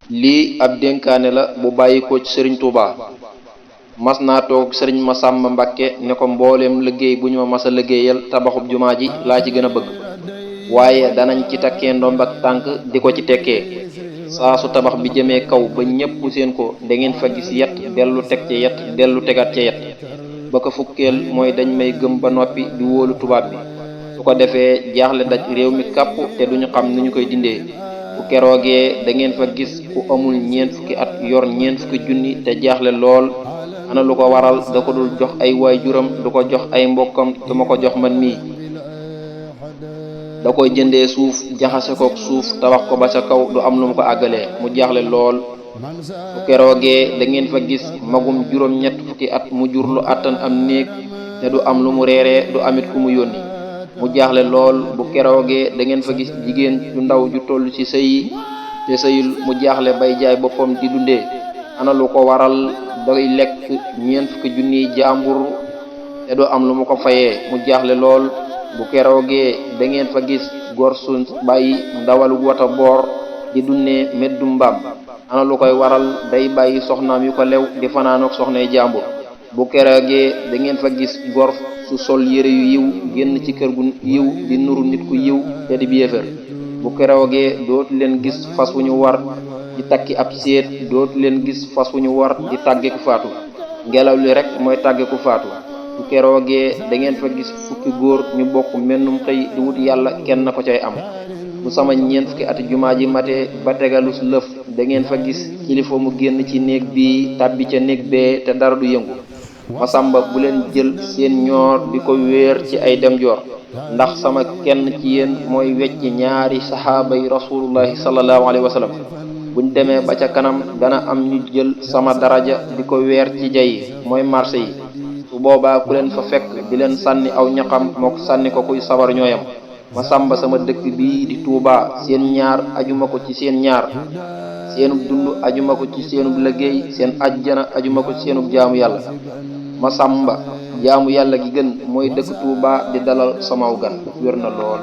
lii ab dénkaane la bu bàyyi ko ci sëriñ Touba. mas naa toog sëriñ Masamba Mbàkke ne ko mbooleem liggéey bu ñu ma mas a liggéeyal tabaxub jumaa ji laa ci gën a bëgg, waaye danañ ci takkee ndomb ak tànk di ko ci tekkee. saa su tabax bi jëmee kaw ba ñépp seen ko da ngeen fa gis yet dellu teg ca yet dellu tegaat ca yet ba ko fukkeel mooy dañ may gëm ba noppi di wóolu tubaab bi. su ko defee jaaxle daj réew mi kàpp te duñu xam ni ñu koy dindee. bu keroogee da ngeen fa gis ku amul ñeent fukki at yor ñeent fukki junni te jaaxle lool. ana lu ko waral da ko dul jox ay waajuram du ko jox ay mbokkam du ma ko jox man mii. da koy jëndee suuf jaxase kook suuf tabax ko ba ca kaw du am lu mu ko àggalee mu jaaxle lool. bu keroogee da ngeen fa gis magum juróom ñett fukki at mu jur lu àttan am néeg te du am lu mu reeree du amit ku mu yónni mu jaaxle lool. bu keroogee da ngeen fa gis jigéen ju ndaw ju toll ci sëyi te sëyul mu jaaxle bay jaay boppam di dundee. ana lu ko waral day lekk ñeent fukki junniy jaambur te du am lu mu ko fayee mu jaaxle lool. bu keroogee da ngeen fa gis gor su bàyyi ndawalu wata boor di dundee meddu mbaam. ana lu koy waral day bàyyi soxnaam yu ko lew di fanaanook soxnay jaambur. bu keroogee da ngeen fa gis gor su sol yére yu yiw génn ci kër gu yiw di nuru nit ku yiw te di yéefar. bu keroogee dootu leen gis fas wu ñu war di takki ab séet dootu leen gis fas wu ñu war di tàgge ku faatu, ngelaw li rek mooy tàgge ku faatu. bu keroogee da ngeen fa gis fukki góor ñu bokk mennum xëy di wut yàlla kenn na ko cay am. bu sama ñeent fukki ati jumaa ji matee ba tegalus lëf da ngeen fa gis kilifa mu génn ci néeg bii tàbbi ca néeg bee te dara du yëngu. Masamba bu leen jël seen ñoor di ko wéer ci ay dem joor, ndax sama kenn ci yéen mooy wecc ñaari saxaaba yi rasulullahi sallallahu alayhi wa sallam. buñ demee ba ca kanam dana am ñu jël sama daraja di ko weer ci jay yi mooy marché yi. su boobaa ku leen fa fekk di leen sànni aw ñaxam mook sànni ko kuy sabar ñooyam. Masamba sama dëkk bii di Touba seen ñaar ajuma ko ci seen ñaar, seenub dund ajuma ko ci seenub liggéey, seen ajjana ajuma ko ci seenub jaamu yàlla. Masamba jaamu yàlla gi gën mooy dëkk Touba di dalal samaw gan wér na lool.